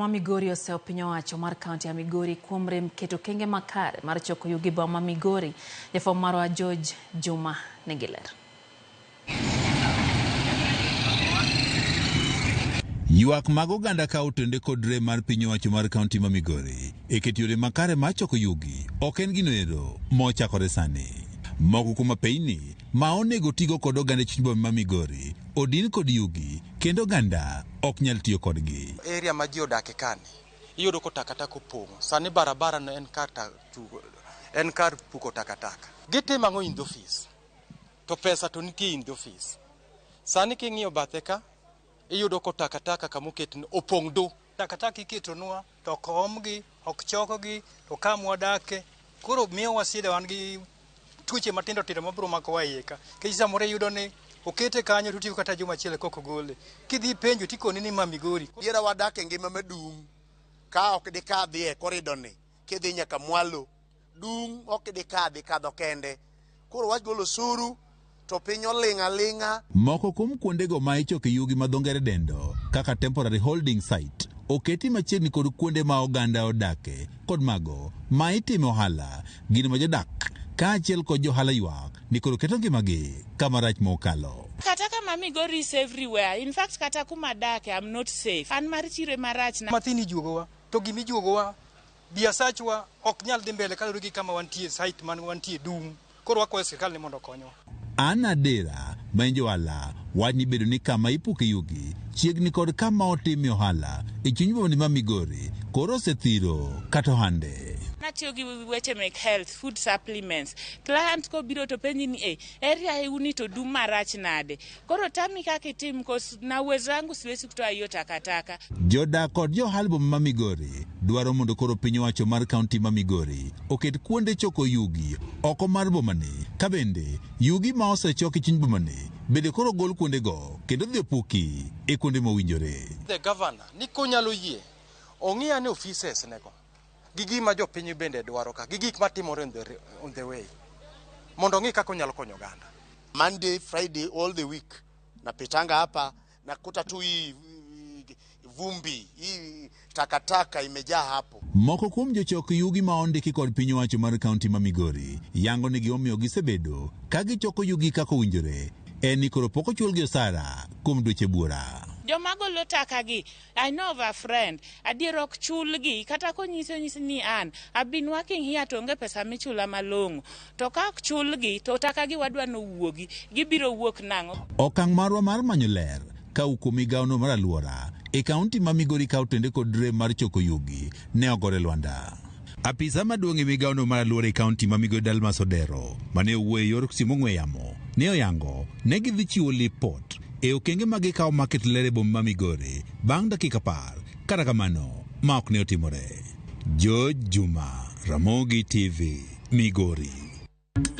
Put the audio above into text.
Ma Migori oseyo piny owacho mar kaunti ya Migori kuom rem keto okenge makare mar choko yugi boma ma Migori. Jafwambo marwa George Juma nigi ler. Ywak mag oganda ka otende kod rem mar piny owacho mar kaunti ma Migori e keto yore makare mar choko yugi ok en gino ero mochakore sani. Moko kuom apeyni ma onego tigo kod oganda e chuny boma ma Migori odin kod yugi kendo oganda ok nyal tiyo kodgi. Area ma ji odake kani, iyudo ko takataka opong'o. Sani barabara no en kar ta, tugo, en kar puko takataka. Gitimo ang'o in the office? To pesa to nitie in the office. Sani king'iyo bathe ka, iyudo ko takataka kamoket ni opong' du. Takataka iketonwa to ok omgi, ok chokgi, to kama wadake koro miyowa shida wan gi tuoche matindo tindo mabiro makowa iye ka. Nikech samoro iyudo ni okete kanyo to otieko kata juma achiel kok ogole. Kidhi penjo tikoni ni ma Migori. Diera wadak e ngima madung' ka ok dikadhi e korido ni kidhi nyaka mwalo dung' ok dikadhi kadho kende. Koro wach golo osuru to piny oling' aling'a. Moko kuom kuondego ma ichoke yugi ma dho ngere dendo kaka temporary holding site oketi machiegni kod kuonde ma oganda odake kod mago ma itime ohala gin ma jodak kaachiel kod johala ywak ni koro keto ngimagi kama rach mokalo. Kata kama Migori is everywhere. In fact, kata kuma adake, I'm not safe. An mar chiro ema rach na. Mathin ijuogowa to gima ijuogowa biasachwa ok nyal dhi mbele kaluwore gi kama wantie site man wantie dung'. Koro wakwayo sirkal ni mondo okonywa. Anna Dera ma en johala wach ni bedo ni kama ipuke yugi chiegni kod kama otime ohala e chuny boma ma Migori koro osethiro kata ohande. Natiyo gi weche mek health, food supplements. Client kobiro to penji ni eh, area uni to dum marach nade. Koro tami kaka itim cause na uwezo wangu siwezi kutoa hiyo takataka. Jodak kod johala boma ma Migori dwaro mondo koro piny owacho mar kaunti ma Migori oket kuonde choko yugi oko mar bomani ka bende yugi ma osechoki chuny bomani bende koro gol kuondego kendo dhi opuki e kuonde mowinjore. The governor ni konyalo yie ong'i ane offices nego gi gima jopiny bende dwaro ka gi gik matimore on the way mondo ong'i kaka onyalo konyo oganda. Monday, Friday, all the week napitanga hapa nakuta tu hii vumbi hii takataka imejaa hapo. Moko kuom jochok yugi ma ondiki kod piny owacho mar kaunti ma Migori yango ni gimomiyo gisebedo ka gichoko yugi kaka owinjore en ni koro pok ochulgi osara kuom dweche buora. Joma golo taka gi, I know of a friend, adier ok chulgi, kata konyisi onyisi ni an, I've been working here to onge pesa michula malong'o. To ka ok chulgi, to taka gi wadwa nowuogi, gibiro wuok nang'o? Okang' marwa mar manyo ler ka kuom migawono mar alwora e kaunti ma Migori ka otende kod rem mar choko yugi ne ogore lwanda. Apisa maduong' e migawono mar alwora e kaunti ma Migori Dalmas Odero mane owuoyo e yor simu ong'we yamo ne oyango ne gidhi chiwo lipot e okenge ma gikawo mar keto ler e boma ma Migori bang' dakika 10 kata kamano ma ok ne otimore. George Juma, Ramogi TV, Migori.